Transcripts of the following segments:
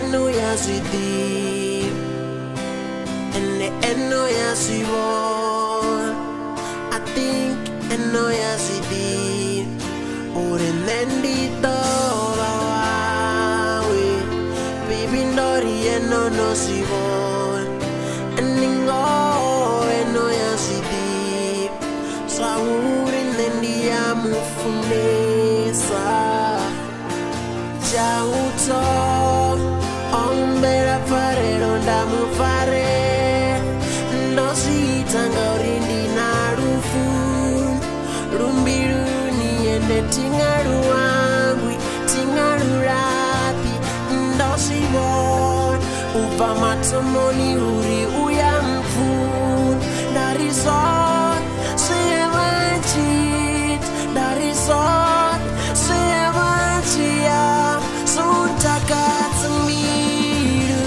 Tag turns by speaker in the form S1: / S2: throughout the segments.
S1: eno ya zwi ḓivha, ende eno ya zwi vhona. I think eno ya zwi ḓivha uri nṋe ndi ḓo vha wawe. Baby ndo ri eno no zwi vhona, ende ngoho eno ya zwi ḓivha zwa uri nṋe ndi ya mufunesa. Tsha u thoma o humbela pfarelo nda mu farela, ndo zwi ita ngauri ndi na lufuno lumbiluni ende thi nga luhangwi, thi nga lulaṱi. Ndo zwi vhona u bva mathomoni uri u ya mpfuna, nda ri zwoṱhe zwe vha tshi ita, nda ri zwoṱhe zwe vha tshi amba zwo ntakadza mbilu.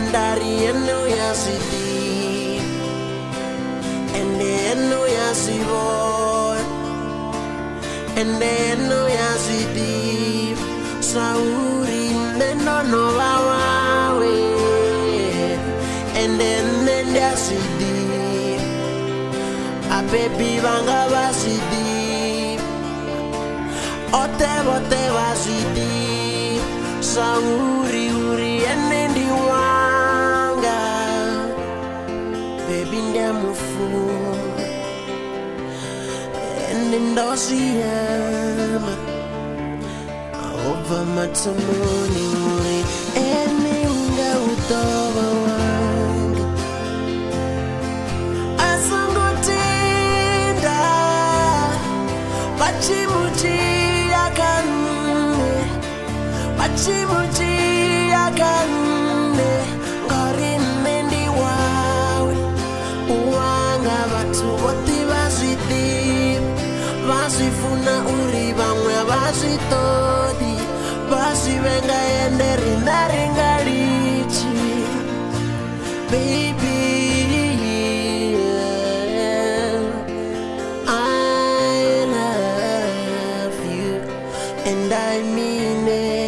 S1: Nda ri eno ya zwi ḓivha, ende eno ya zwi vhona, ende eno ya zwi ḓivha zwa uri nṋe ndo no vha wawe, ende nṋe ndi a zwi ḓivha, vhabebi vhanga vha zwi ḓivha, oṱhe vhoṱhe vha zwi ḓivha zwa uri uri ene ndi wanga. Baby ndi a mufuna, ende ndo zwi amba u bva mathomoni uri ene unga u ḓo vha wanga. A songo tenda vha tshi mu dzhia kha nṋe, vha tshi mu dzhia kha nṋe, ngauri nṋe ndi wawe, u wanga. Vhathu vhoṱhe vha zwi ḓivha, vha zwi funa uri vhaṅwe a vha zwi ṱoḓi, vha zwi vhenga ende riṋe a ri nga litshi. Baby, I love you and I mean it.